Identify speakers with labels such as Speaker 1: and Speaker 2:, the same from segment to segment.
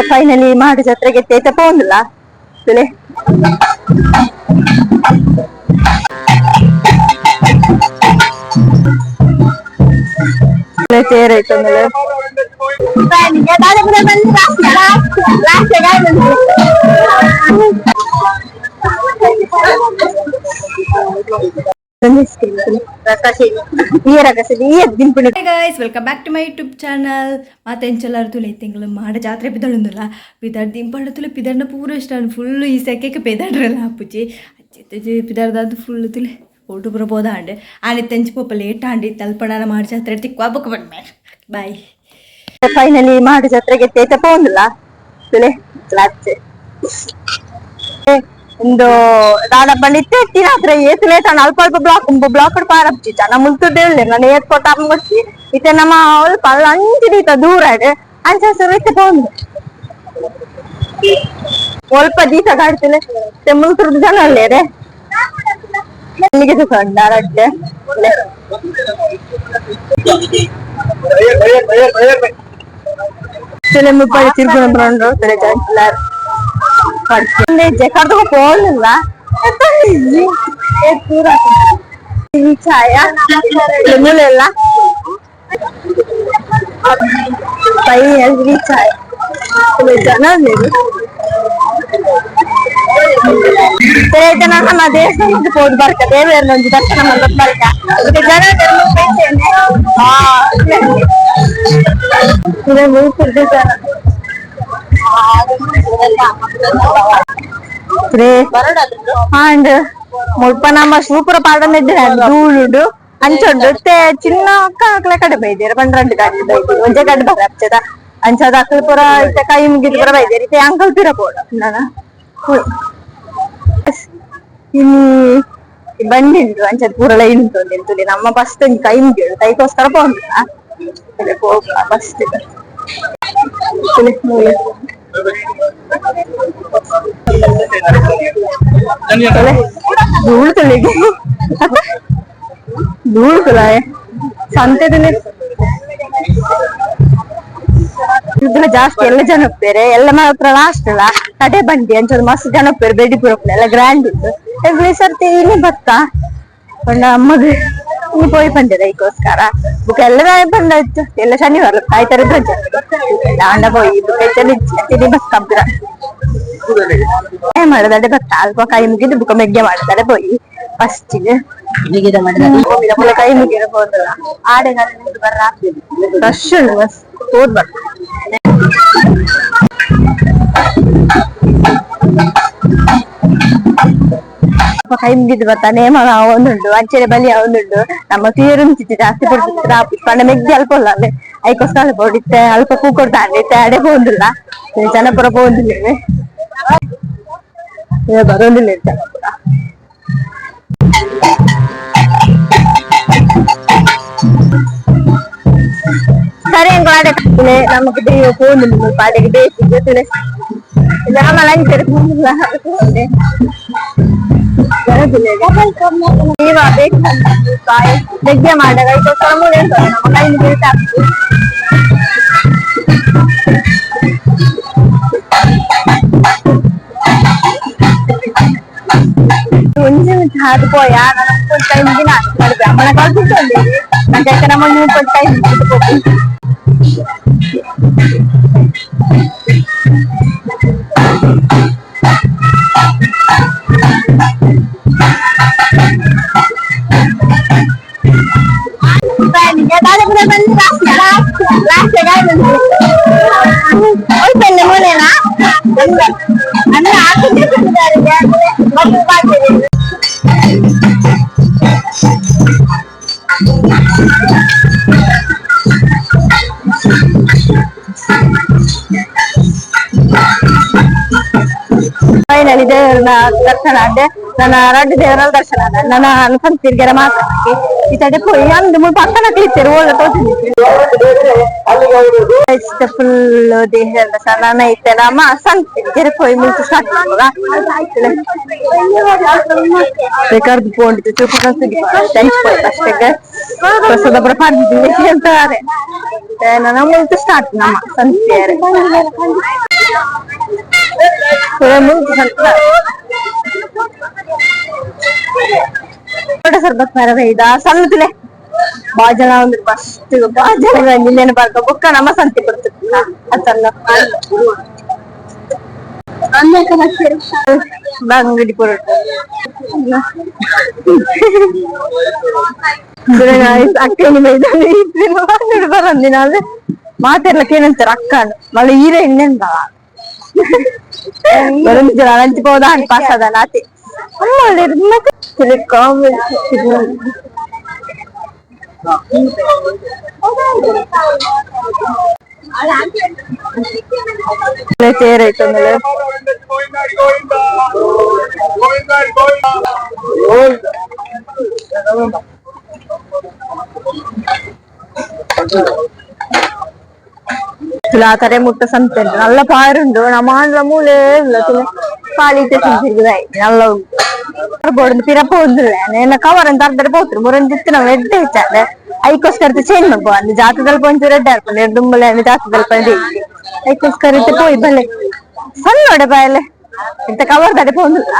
Speaker 1: Finally ಮಾಡು ಜಾತ್ರೆಗೆ ತೇತ ಪೋಂದಿಲ್ಲ ತುಲೆ. ತೇರ್ ಐತೆ ಆಮೇಲೆ.
Speaker 2: Hi guys, welcome back to my YouTube channel. ಮಾತೆಂಚಲಾರು ತುಲೆ ತಿಂಗಳು ಮಾಡ ಜಾತ್ರೆ ಪಿದಳುಂದುಲ್ಲ ಪಿದರ್ ದಿಂಪಂಡ ತುಲೆ ಪಿದರ್ನ ಪೂರ ಇಷ್ಟ ಫುಲ್ ಈ ಸೆಕೆಗೆ ಪೆದಡ್ರಲ್ಲ ಅಪ್ಪುಜಿ ಅಚ್ಚೆ ಪಿದರ್ದಾದ ಫುಲ್ ತುಲೆ ಓಟು ಪೂರ ಬೋದ ಆಂಡೆ ಆನೆ ತೆಂಚು ಪೋಪ ಲೇಟ್ ಆಂಡಿ ತಲ್ಪಣಾನ ಮಾಡ ಜಾತ್ರೆ ತಿಕ್ವಾ ಬೊಕ್ಕ ಬಂದ. ಬಾಯ್.
Speaker 1: ಫೈನಲಿ ಮಾಡು ಜಾತ್ರೆಗೆ ತೇತ ಪೋಂದಿಲ್ಲ ತುಲೆ ಲಾಚೆ ಒಂದು ದಾದ ಬಂದಿತ್ತೆ ತಿನ್ನಾತ್ರ ಏತ್ ಲೇಟ್ ಅಲ್ಪ ಅಲ್ಪ ಬ್ಲಾಕ್ ಬ್ಲಾಕ್ ಪಾರಪ್ಚಿ ಜನ ಮುಲ್ತುದ್ದೇ ಇಲ್ಲ. ನಾನು ಏತ್ ಕೊಟ್ಟ ಮುಚ್ಚಿ ಇತ್ತೆ ನಮ್ಮ ಅಲ್ಪ ಅಲ್ಲ ಅಂಚು ದೀತ ದೂರ ಇದೆ ಅಂಚ ಇತ್ತೆ ಪೋಂದು ಸ್ವಲ್ಪ ದೀಸ ಗಾಡ್ತಿಲ್ಲ ಮುಲ್ತುರ್ದು ಜನ ಅಲ್ಲೇರೆ ಅಲ್ಲಿಗೆ ಸಣ್ಣ ರಡ್ಡೆ. ತುಲೆ ಮುಪ್ಪಾಡಿ ತಿರ್ಗುಣ ಬರೋಂಡ್ರು ತುಲೆ ಜನ ಜೆಕಾರ್ದಗ ಪೋಲಿಲ್ಲ ಛಾಯ ಮೂಲೆಲ್ಲ ಫೈನಲ್ ಛಾಯ ಜನ. ನಮ್ಮ ದೇವಸ್ಥಾನಕ್ಕೆ ಪೋದು ಬರ್ಕ ದೇವೇರ್ನ ಒಂಜಿ ದರ್ಶನ ಮಲ್ಪತ್ ಬರ್ಕ ಜನ. ಜನ ಅಂಡ್ ಮುಲ್ಪ ನಮ್ಮ ಸೂಪರ್ ಪಾಡನ್ ಇದ್ದೆ ಧೂಳುಡು ಅಂಚುಂಡು. ಚಿನ್ನ ಅಕ್ಕಲ ಕಡೆ ಬೈದೇರ್ ಪಂಡ ರಡ್ಡ್ ಗಾಡಿ ಬೈದೇರ್ ಒಂಜೆ ಗಡ್ಡೆ ಬರ ಅಚ್ಚದ ಅಂಚದ ಅಕ್ಕಲು ಪೂರ ಇತ್ತೆ ಕೈ ಮುಗಿದು ಪೂರ ಬೈದೇರ್. ಇತ್ತೆ ಅಂಕಲ್ ಪಿರ ಪೋಡ ನನ ಇನಿ ಬಂಡಿ ಉಂಟು ಅಂಚದ ಪೂರ ಲೈನ್ ಉಂಟು ತುಲಿ. ನಮ್ಮ ಫಸ್ಟ್ ಒಂಜಿ ಕೈ ಮುಗಿಯೋಡು ಕೈಗೋಸ್ಕರ ಪೋಂಡಿಲ್ಲ ಹೋಗ್ಲ ಫಸ್ಟ್ ತುಲಿ ಮೂಲೆ ಧೂಳು ತುಳಿಗೆ ಧೂಳು ತುಲಾಯ ಸಂತೆ ತುಲೆ. ಜಾಸ್ತಿ ಎಲ್ಲ ಜನ ಹೋಗ್ತಾರೆ ಎಲ್ಲ ಮಾತ್ರ ಲಾಸ್ಟ್ ಅಲ್ಲ ಕಡೆ ಬಂಡಿ ಅಂಚ ಮಸ್ತ್ ಜನ ಹೋಗ್ತಾರೆ. ಬೇಡಿ ಪೂರ ಎಲ್ಲ ಗ್ರ್ಯಾಂಡ್ ಉಂಟು. ಎವ್ರಿ ಸರ್ತಿ ಇಲ್ಲಿ ಬತ್ತ ಪಂಡ ಅಮ್ಮಗ್ ಇನ್ನು ಪೋಯಿ ಪಂಡೆದ ಐಕೋಸ್ಕರ ಬುಕ್ ಎಲ್ಲ ಬಂದಾಯ್ತು. ಎಲ್ಲ ಶನಿವಾರ ಆಯ್ತಾರೆ ರಜೆ ಆಂಡ ಪೋಯಿ ಬುಕ್ ಐತಲ್ಲಿ ಬಸ್ ಕಂಪಿರ ಮಾಡದಡೆ ಬತ್ತ ಅಲ್ಪ ಕೈ ಮುಗಿದು ಬುಕ್ಕ ಮೆಗ್ಗೆ ಮಾಡದಡೆ ಪೋಯಿ ಫಸ್ಟ್ ಕೈ ಮುಗಿರಬಹುದಲ್ಲ. ಆಡೆ ರಶ್ ಉಂಟು ಬಸ್ ತೋದ್ ಬರ್ತದೆ. ಕೈ ಮುಗಿದು ಬರ್ತಾ ನೇಮ ಒಂದುಂಟು ಅಂಚೆನೆ ಬಲಿ ಒಂದುಂಟು. ನಮ್ಮ ತೀರುಂಚಿತ್ತು ಜಾಸ್ತಿ ಪಡ್ತಿತ್ತು ಪಂಡ ಮೆಗ್ಗಿ ಅಲ್ಪ ಅಲ್ಲ ಅಲ್ಲೇ ಐಕೋಸ್ಕರ ಅಲ್ಪ ಹೊಡಿತ್ತೆ ಅಲ್ಪ ಪೂ ಕೊಡ್ತಾ ಇತ್ತೆ ಅಡೆ ಪೋಂದಿಲ್ಲ ಜನ ಪುರ ಪೋಂದಿಲ್ಲ ಬರೋದಿಲ್ಲ ಜನ ಪುರ. ಸರಿ ಎಂಕುಲು ಅಡೆ ನಮಕ್ ದೈವ ಪೋಂದಿಲ್ಲ ಪಾಡೆಗೆ ಬೇಸಿಗೆ ತುಲೆ ನಮ್ಮ ಲಂಚ್ ಪೋಂದಿಲ್ಲ ದೈವ ಬೇಕು ಯಜ್ಞ ಮಾಡಗ ಐಕೋಸ್ಕರ ಮೂಲೆ ನಮ್ಮ ಕೈ ಮುಗಿತಾ. ಒಂಜಿ ಒಂಜಿ ಹಾದು ಪೋಯ ನಾನು ಮುಪ್ಪೊಂದು ಕೈ ಮುಗಿನ ಮಾಡಿದ್ದೆ ಅಮ್ಮನ ಕಲ್ಪಿಸ್ತೊಂದು ನಂಗೆ ನಮ್ಮ ಮುಪ್ಪೊಂದು ಕೈ ಮುಗಿದು ಪೋಪು. ಫೈನಲಿ ದೇವರನ್ನ ದರ್ಶನ ಆದೆ. ನನ್ನ ರಡ್ಡು ದೇವರ ದರ್ಶನ ಆದ ನನ್ನ ಸಂತಿರ್ಗೆರ ಮಾತ್ರ ಈ ಪೋಯಿ ಅಂದು ಮುಲ್ಪ ಪಕ್ಕನ ಕ್ಲಿತ್ತೇರು ಓಲ ತೋಚಿದ್ದೆ ಫುಲ್ ದೇಹ ದರ್ಶನ ಐತೆ. ನಮ್ಮ ಸಂತಿರ್ಗೆರೆ ಪೋಯಿ ಮುಲ್ಪ ಸ್ಟಾರ್ಟ್ ಬೇಕಾರ್ದು ಪೋಂಡಿತು ಚೂಕು ಟೆಂಚ್ ಪೋಯ್ ಅಷ್ಟೇ ಪ್ರಸಾದ ಪೂರ ಪಡ್ದು ಅಂತಾರೆ. ನನ್ನ ಮುಲ್ಪ ಸ್ಟಾರ್ಟ್ ನಮ್ಮ ಸಂತಿಯರೆ. ಸರ್ಬತ್ ಮರ ಬೈದ ಸಣ್ಣದಿಲೆ ಬಾ ಜನ ಒಂದು ಫಸ್ಟ್ ಬಾ ಜನ ನಿನ್ನೇನು ಬರ್ಕ ಬೊಕ್ಕ ನಮ್ಮ ಸಂತೆ ಕೊಡ್ತಿತ್ತು ಅತ್ತಲ್ಲ ಅಂಗಡಿ ಪೊರಟು ಅಕ್ಕ ಬರಂದಿನ ಮಾತೆರ್ಲಕ್ಕೆ ಏನಂತಾರೆ ಅಕ್ಕ ಮಳೆ ಈರೆ ಎಣ್ಣೆಂದ ಬರಂದಿರ ಅಂಚಿ ಪೋದ ಪಾಸ್ ಅದ ನಾತಿ ಚೇರ್ ಐತೆ ಆಮೇಲೆ ತರ ಮುಟ್ಟ ಸಂತೆ ಉಂಟು ನಲ್ಲ ಪಾರುಂಡು ನಮ್ಮ ಆಂಡ್ಲ ಮೂಲೆ ಇಲ್ಲ ಪಾಲಿತೆ ನಲ್ಲ ಉಂಟು ಬೋರ್ಡ್ ಪಿರಪ ಒಂದಿಲ್ಲ ಏನ ಕವರ್ ಅಂತ ಅರ್ಧರೆ ಪೋತ್ರು ಮುರಂಜಿತ್ತು ನಾವು ಎಡ್ಡೆ ಹೆಚ್ಚಾರೆ ಐಕೋಸ್ಕರ ಚೇಂಜ್ ಮಾಡ್ಬೋ ಅಲ್ಲಿ ಜಾತದಲ್ಲಿ ಪಂಚು ರೆಡ್ಡೆ ಹಾಕೊಂಡು ಎರಡು ದುಂಬಲೆ ಜಾತದಲ್ಲಿ ಪಂಡಿ ಐಕೋಸ್ಕರ ಪೋಯ್ ಬಲೆ ಸಣ್ಣ ಒಡೆ ಬಾಯಲೆ ಇಂತ ಕವರ್ ದಡೆ ಪೋಂದಿಲ್ಲ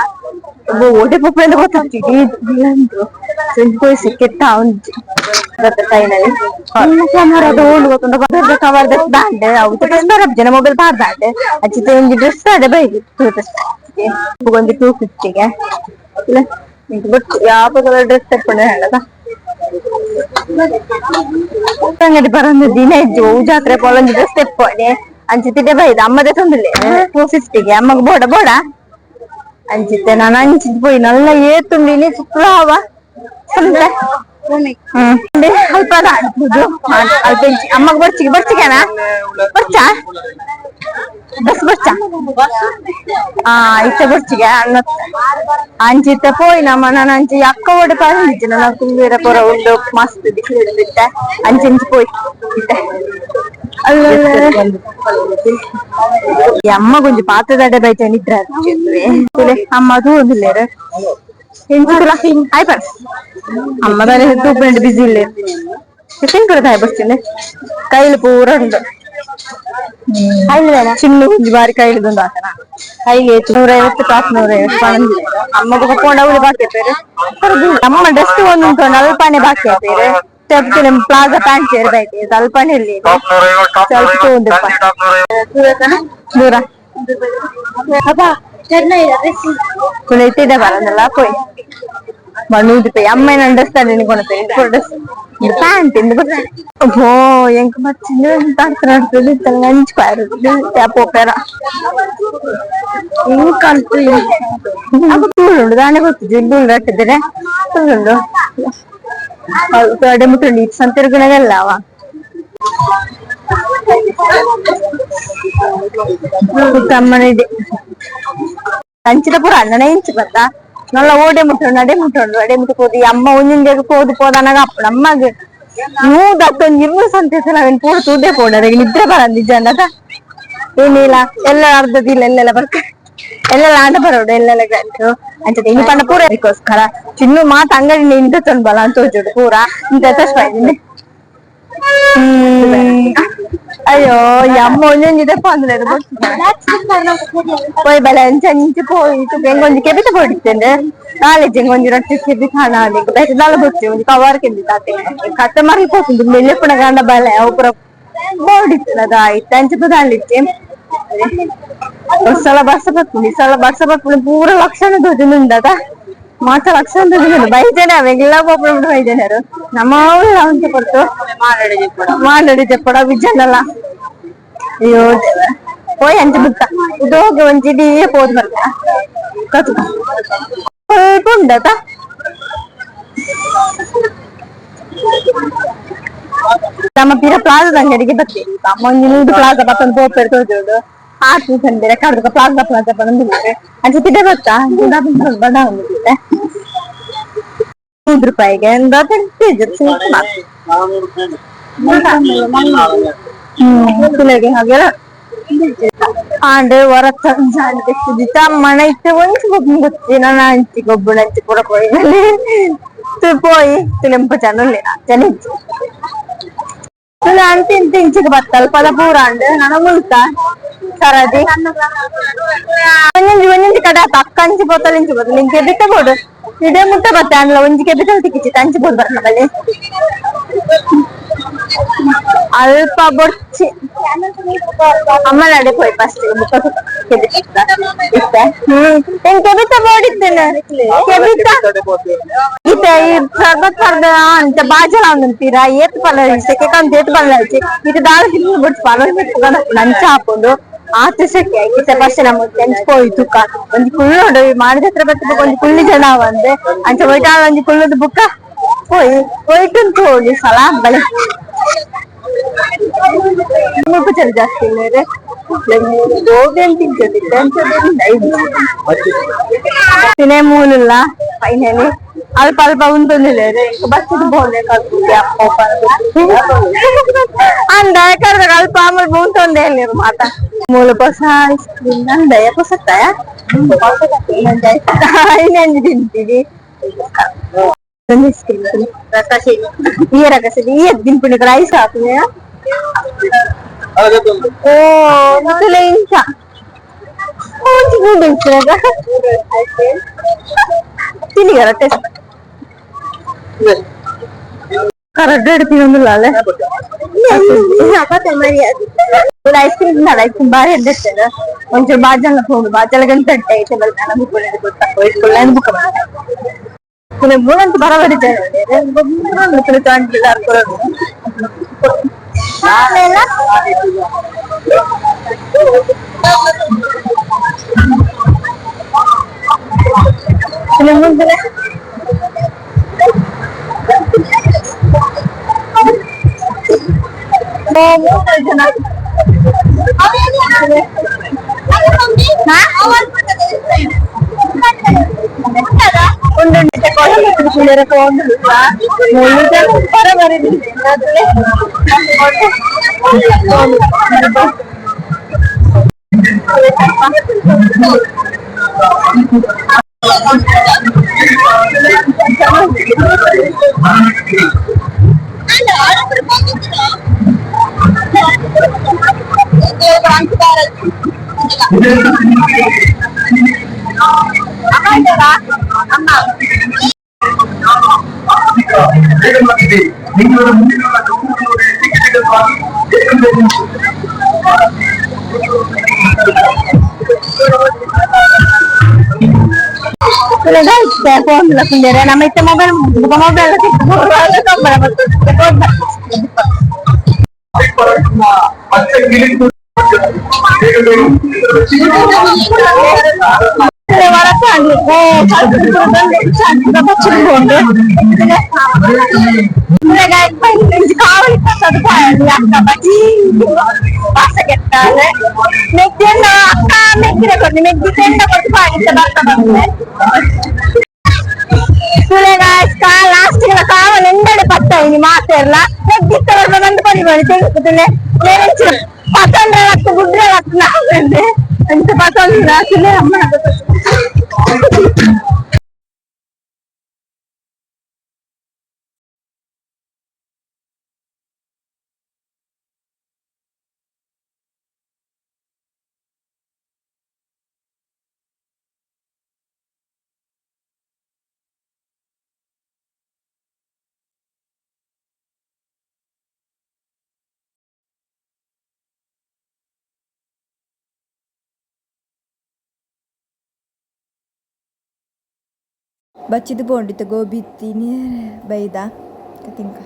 Speaker 1: ಓಡೆ ಪೊಪ್ಪು ಗೊತ್ತಾಗ್ತಿದೆ ಪೋಯ್ ಸಿಕ್ಕೆತ್ತ ಒಂಜಿ ಫೈನಲಿ ಕ್ಯಾಮರಾದ ಓಲ್ಡ್ ಗೊತ್ತುಂಡು ಕವರ್ ದಾಂಡೆ ಅವು ಜನ ಮೊಬೈಲ್ ಪಾಡ್ದಾಂಡೆ ಅಚ್ಚಿತ ಒಂಜಿ ಡ್ರೆಸ್ ಆಡೆ ಬೈಕ್ ಒಂಜಿ 250ಗೆ ಇಲ್ಲ ಬಟ್ ಯಾವ ಕಲರ್ ಡ್ರೆಸ್ ತಕ್ಕೊಂಡೆ ಹೇಳದ ಅಂಗಡಿ ಬರಂದು ದಿನ ಇಜ್ಜು ಜಾತ್ರೆ ಪೋಲೊಂಜಿ ಡ್ರೆಸ್ ತೆಪ್ಪೋನೆ ಅಂಚಿತಿಡೆ ಬೈದ ಅಮ್ಮದೆ ತೊಂದಿಲ್ಲ 250ಗೆ ಅಮ್ಮಗ್ ಬೋಡ ಬೋಡ ಅಂಚಿತ್ತೆ ನಾನು ಅಂಚಿದ್ ಪೋಯಿ ನಲ್ಲ ಏತುಂಡಿನಿ ಸುತ್ತಲೂ ಸಂತೆ ಅಲ್ಪ ಆಡ್ಬೋದು ಅಲ್ಪ ಅಮ್ಮಗ್ ಬರ್ಚಿಗೆ ಬರ್ಚಿಗೆನಾ ಬರ್ಚಾ ಬಸ್ ಬರ್ಚಾ ಆ ಇತ್ತೆ ಬರ್ಚಿಗೆ ಅಣ್ಣ ಅಂಚಿತ್ತೆ ಪೋಯಿ ನಮ್ಮ ನಾನು ಅಂಚಿ ಅಕ್ಕ ಓಡೆ ಪಾಡಿಜ್ಜಿ ನನ್ನ ಕುಂಬೀರ ಪೊರ ಉಂಡು ಮಸ್ತ್ ದಿಕ್ಕಿಡು ಬಿಟ್ಟೆ ಅಂಚಿ ಪೋಯ್ ಇತ್ತೆ ಅಲ್ಲ ಈ ಅಮ್ಮ ಗೊಂಜಿ ಪಾತ್ರೆದಡೆ ಬೈಚ ನಿದ್ರೆ ಅಮ್ಮ ಅದು ಒಂದಿಲ್ಲೇರು ಎಂಚಿಲ್ಲ ಆಯ್ ಬರ್ ಅಮ್ಮ ತಾನೆ ತೂಪುಂಡು ಬಿಸಿ ಇಲ್ಲ ಟಿಫಿನ್ ಕೂಡ ತಾಯಿ ಬರ್ತೀನಿ ಕೈಲಿ ಪೂರ ಉಂಡು ಚಿನ್ನ ಒಂಜಿ ಬಾರಿ ಕೈಲಿದೊಂದು ಆತನ ಕೈಲಿ 150 ಟಾಪ್ 150 ಪಣಂದಿ ಅಮ್ಮಗ ಪೋಂಡ ಅವಳು ಬಾಕಿ ಪೇರು ಅಮ್ಮ ಡ್ರೆಸ್ ಒಂದು ಉಂಟು ಅಲ್ಪಾನೆ ಬಾಕಿ ಪೇರು ಪ್ಲಾಜಾ ಪ್ಯಾಂಟ್ ಸೇರ್ ಬೈತಿ ಸ್ವಲ್ಪನೇ ಇಲ್ಲಿ ಸ್ವಲ್ಪ ಒಂದು ದೂರ ಇತ್ತಿದೆ ಬರಂದಲ್ಲ ಪೋಯ್ 100 ರೂಪಾಯಿ ಅಮ್ಮ ಅಂಡರ್ಸ್ಟ್ಯಾಂಡ್ ಕೊನಪೇರು ಡ್ರೆಸ್ ಪ್ಯಾಂಟ್ ಇಂದು ಓ ಎಂಕ ಮಚ್ಚಿಂದು ತಾಡ್ತನಾಡ್ತದೆ ನಂಚ್ಪಾರು ಪೋಪೇರ ತುಳುಂಡು ದಾನೆ ಗೊತ್ತು ಜಿಡ್ಡು ರಟ್ಟಿದ್ರೆ ತುಳುಂಡು ಅಡೆ ಮುಟ್ಟುಂಡು ಇತ್ತು ಸಂತಿರುಗುಣದಲ್ಲ ಅವ ತಮ್ಮನ ಇದೆ ಕಂಚಿದ ಪೂರ ಅಣ್ಣನ ಇಂಚು ಬತ್ತಾ ನಲ್ಲ ಓಡೆ ಮುಟ್ಟುಂಡು ಅಡೆ ಮುಟ್ಟುಂಡು ಅಡೆ ಮುಟ್ಟು ಪೋದು ಅಮ್ಮ ಒಂಜೊಂಜೆಗ್ ಪೋದು ಪೋದನಗ ಅಪ್ಪು ನಮ್ಮಗ್ ನೂದು ಅತ್ತೊಂಜಿ ಇರ್ನೂರು ಸಂತೇಸಲ ಅವೆನ್ ಪೂರ ತೂದೆ ಪೋಡು ಅರೆಗ್ ನಿದ್ರೆ ಬರಂದಿ ಜನದ ಏನಿಲ್ಲ ಎಲ್ಲ ಅರ್ಧದಿಲ್ಲ ಎಲ್ಲೆಲ್ಲ ಬರ್ಕ ಎಲ್ಲೆಲ್ಲ ಆಟ ಬರೋಡು ಎಲ್ಲೆಲ್ಲ ಗಂಟು ಅಂಚ ಇನಿ ಪಂಡ ಪೂರ ಅದಕ್ಕೋಸ್ಕರ ಚಿನ್ನು ಮಾತ ಅಂಗಡಿ ನಿಂತ ಬಲ ಅಂತ ತೋಜುಡು ಪೂರ ಇಂತ ಅಯ್ಯೋ ಈ ಅಮ್ಮ ಒಂಜೊಂಜಿ ದೆಪ್ಪ ಅಂದ್ರೆ ಪೋಯ್ ಬಲೆ ಅಂಚ ಅಂಚ ಪೋಯ್ ಎಂಗೊಂಜಿ ಕೆಬಿತ ಪೋಡಿತ್ತೇನೆ ಕಾಲೇಜ್ ಎಂಗೊಂಜಿ ರೊಟ್ಟಿ ಕೆಬಿ ಖಾನ ಬೇರೆ ದಾಲ ಬೊಚ್ಚಿ ಒಂಜಿ ಕವರ್ ಕೆಂದಿ ತಾತೆ ಕತ್ತೆ ಮರ್ಲಿ ಪೋಪುಂಡು ಮೆಲ್ಲೆಪುಣ ಗಂಡ ಬಲೆ ಅವು ಪೂರ ಬೋಡಿತ್ತು ಅದು ಆಯ್ತು ಅಂಚ ಪದಾಲಿತ್ತೆ ಸಲ ಬರ್ಸ ಬರ್ಪುಂಡು ಈ ಸಲ ಬರ್ಸ ಬರ್ಪುಂಡು ಪೂರ ಲಕ್ಷಣ ತೋಜುಂಡುಂಡದ ಮಾತ ಲಕ್ಷಣ ತೋಜುಂಡು ಬೈಜನೆ ಅವೆಲ್ಲ ಪೋಪುಂಡು ಬೈಜನರು ನಮ್ಮ ಅಂಚ ಕೊಡ್ತು ಮಾಲಡಿ ಜಪ್ಪಡ ವಿಜನಲ್ಲ ಅಯ್ಯೋ ಪೋಯ್ ಅಂಚ ಬುಕ್ಕ ಇದು ಹೋಗಿ ಒಂಜಿ ಇಡೀ ಪೋದು ಬರ್ತ ಕತು ಸ್ವಲ್ಪ ಉಂಡತ ನಮ್ಮ ಪಿರ ಪ್ಲಾಜಾದ ಅಂಗಡಿಗೆ ಬತ್ತೀವಿ ಅಮ್ಮ ಒಂಜಿ ನೂದು ಪ್ಲಾಜಾ ಬತ್ತೊಂದು ಪೋಪೆರ್ ತೋಜುಂಡು ಆತು ಸಂದಿರ ಕಡ್ದಕ ಪ್ಲಾಜಾ ಪ್ಲಾಜಾ ಬಂದು ಅಂಚ ತಿಡೆ ಗೊತ್ತಾ ಬಡ ಒಂದು 100 ರೂಪಾಯಿಗೆ ಹಾಗೆಲ್ಲ ಆಂಡ್ ಹೊರ ಮನೆ ಇತ್ತೆ ಒಂಜಿ ಗೊತ್ತಿ ನನ್ನ ಅಂಚಿ ಗೊಬ್ಬುಣ ಅಂಚಿ ಪೂರ ಪೋಯಿ ಪೋಯಿ ತುಲೆಂಪ ಜನ ಜನ ಇಜ್ಜಿ ತುಲೆ ಅಂತಿ ಇಂತ ಇಂಚಿಗೆ ಬತ್ತಲ್ ಪದ ಪೂರ ಅಂಡ್ ನನ ಮುಲ್ತ ಸರದಿ ಒಂಜೊಂಜಿ ಒಂಜೊಂಜಿ ಕಡೆ ಆತ ಅಕ್ಕ ಅಂಚಿ ಪೋತಲ್ ಇಂಚಿ ಪೋತಲ್ ಇಂಚೆ ಬಿತ್ತ ಬೋಡು ಇದೇ ಮುಟ್ಟ ಬತ್ತೆ ಅಂಡ್ಲ ಒಂಜಿ ಕೆಬಿತಲ್ ತಿಕ್ಕಿಚಿ ಅಂಚಿ ಬೋಡು ಬರ್ನ ಬಲ್ಲಿ ಅಲ್ಪ ಬೊರ್ಚಿ ಅಮ್ಮ ನಡೆ ಪೋಯ್ ಫಸ್ಟ್ ಬುಕ್ಕ ಇತ್ತೆ ಎಂಕ್ ಕೆಬಿತ ಬೋಡಿತ್ತೇನೆ ಕೆಬಿತ ಇತ್ತೆ ಈ ಸರ್ಬತ್ ಪರ್ದ ಅಂತ ಬಾಜಲ ಒಂದಂತೀರ ಏತ್ ಪಲ್ಲ ಸೆಕೆ ಕಂತ ಏತ್ ಪಲ್ಲ ಹಚ್ಚಿ ಇದು ದಾಲ್ ತಿಂದು ಬಿಟ್ಟು ಪಲ್ಲ ಬಿಟ್ಟು ನಂಚ ಹಾಕೊಂಡು ಆತ ಸೆಕೆ ಇತ್ತೆ ಫಸ್ಟ್ ನಮ್ಮ ಕೆಂಚ್ ಪೋಯ್ ತುಕ್ಕ ಒಂಜಿ ಕುಳ್ಳು ಮಾಡಿದ ಹತ್ರ ಬತ್ತ ಒಂಜಿ ಕುಳ್ಳಿ ಜನ ಬಂದೆ ಅಂಚ ಹೋಯ್ತು ಒಂಜಿ ಕುಳ್ಳದ ಬುಕ್ಕ ಪೋಯ್ ಹೋಯ್ಟು ಹೋಗಿ ಸಲಾಮ್ ಬಲೆ ಮುಲ್ಪ ಚಲ ಜಾಸ್ತಿ ಇಲ್ಲ ಗೋಬಿ ಅಂತ ತಿನೇ ಮೂಲುಲ್ಲ ಫೈನಲಿ ಅಲ್ಪ ಅಲ್ಪ ಉಂಟೊಂದಿಲ್ಲ ಬಸ್ಸು ಬೋಲೆ ಅಂದ ಕರ್ದಾಗ ಅಲ್ಪ ಆಮೇಲೆ ಉಂಟೊಂದೇ ಇಲ್ಲ ಮಾತ ಮೂಲ ಪೊಸ ಐಸ್ ಕ್ರೀಮ್ ಅಂದಯ ಪೊಸತ್ತಾಯ ಇನ್ನೊಂದು ತಿಂತೀವಿ ಈ ರಕಸಿದೆ ಈ ತಿನ್ಪಿಂಡಿ ರೈಸ್ ಹಾಕುನೆ ಓ ಮೊದಲೇ ಇಂಚ ಒಂಜಿ ನೂಡಲ್ಸ್ ತಿನ್ನಿಗರ ಟೇಸ್ಟ್ ಕರೆಕ್ಟ್ ತಿನ್ನೊಂದಿಲ್ಲ ಅಲ್ಲೇ ಐಸ್ ಕ್ರೀಮ್ ತಿನ್ನಲ್ಲ ಐಸ್ ಕ್ರೀಮ್ ಬಾರಿ ಎಡ್ಡೆತ್ತೇನೆ ಒಂಚೂರು ಬಾಜಲ್ಲ ಹೋಗು ಬಾಜಲ ಗಂಟೆ ಐತೆ ಬಲ್ತಾನ ಬುಕ್ ಗೊತ್ತಾ ಬುಕ್ ಮೂಲಂತ ಬರಬರಿ ಜನ
Speaker 3: ನಿಮ್ಮವರ ಮುಂದಿನ
Speaker 1: ನಮ್ಮ ಇತ್ತ ಮೊಬೈಲ್ ಮೊಬೈಲ್ ಅಕ್ಕ ಮೆಗ್ಗಿನ ಕೊಡ್ಲಿ ಮೆಗ್ಗಿ ತೆಂಡ ಕೊಟ್ಟು ಪಾಡಿತ್ತ ಬರ್ತಾ ಬಂದೆ ಲಾಸ್ಟ್ ಕಾವಲ್ ಎಂದಡೆ ಪತ್ತ ಇನಿ ಮಾತೆರ್ಲ ಮೆಗ್ಗಿತ್ತ ಬರ್ಪ ಬಂದು ಪಡಿ ಮಾಡಿ ತೆಗೆದುತ್ತಲೆ ಪತಂದ್ರ ಲತ್ತ ಗುಡ್ರ ಲತ್ತ ನಾವಂದೆ ಎಂತ ಪತಂದ್ರ ತುಲೆ ಅಮ್ಮನ.
Speaker 2: ಬಚ್ಚಿದ್ ಪೋಂಡಿತ್ತು ಗೋಬಿ ತಿನಿ ಬೈದ ತಿಂಕ.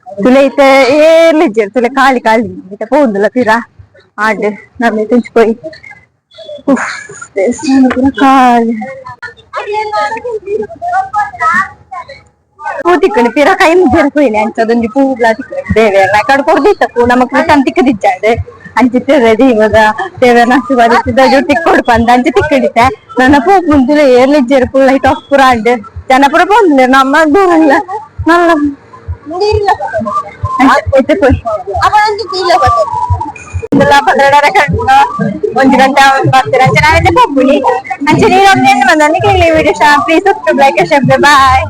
Speaker 1: ತುಲೆ ಇತ್ತೆ ಏರ್ಲ ಇಜ್ಜೆರ್ ತುಲೆ ಖಾಲಿ ಖಾಲಿ ಇತ್ತೆ ಪೋಂದುಲ್ಲ ಪಿರ ಆಂಡ್ ನಮ್ಮೆ ತುಂಚು ಪೋಯಿ. ಉಫ್, ದೇವಸ್ಥಾನ ಪೂರ ಖಾಲಿ. ಪೂ ತಿಕ್ಕುಂಡು ಪಿರ ಕೈ ಮುಗಿಯರ ಪೋಯಿನೆ. ಅಂಚದೊಂಜಿ ಪೂಲ ತಿಕ್ಕುಂಡು ದೇವೆರ್ನ ಕಡ್ ಕೊರ್ದಿತ್ತ ಪೂ ನಮಕ್ ರಿಟರ್ನ್ ತಿಕ್ಕದಿಜ್ಜಾಂಡ್. ಅಂಚಿತ್ತೆ ರೆಡಿ ಇವಾಗ ದೇವೆರ್ನ ಆಶೀರ್ವಾದ ಇತ್ತಿದ್ದ ತಿಕ್ಕೊಡು ಪಂದ್ ಅಂಚ ತಿಕ್ಕಡಿತ್ತೆ. ನನ್ನ ಪೂ ಮುಂದುಲ ಏರ್ಲ ಇಜ್ಜೆರ್. ಫುಲ್ ಲೈಟ್ ಆಫ್ ಪೂರ ಆಂಡ್. ಜನ ಪೂರ ಪೋಂದುಲ್ಲೆರ್ ನಮ್ಮ ದೂರಲ್ಲ ನಲ್ಲ ಅಂಚ ಇತ್ತೆ ಪೋಯಿ. ಇಂದಲ 12:30 ಗಂಟೆ, 1 ಗಂಟೆ ಬರ್ತೀರ. ಅಂಚ ನಾವಿಂದ ಪೋಪುನಿ. ಅಂಚ ನೀರು ಬಂದ. ನಿಕ್ಲೆಗ್ video please subscribe, like, share. Boy.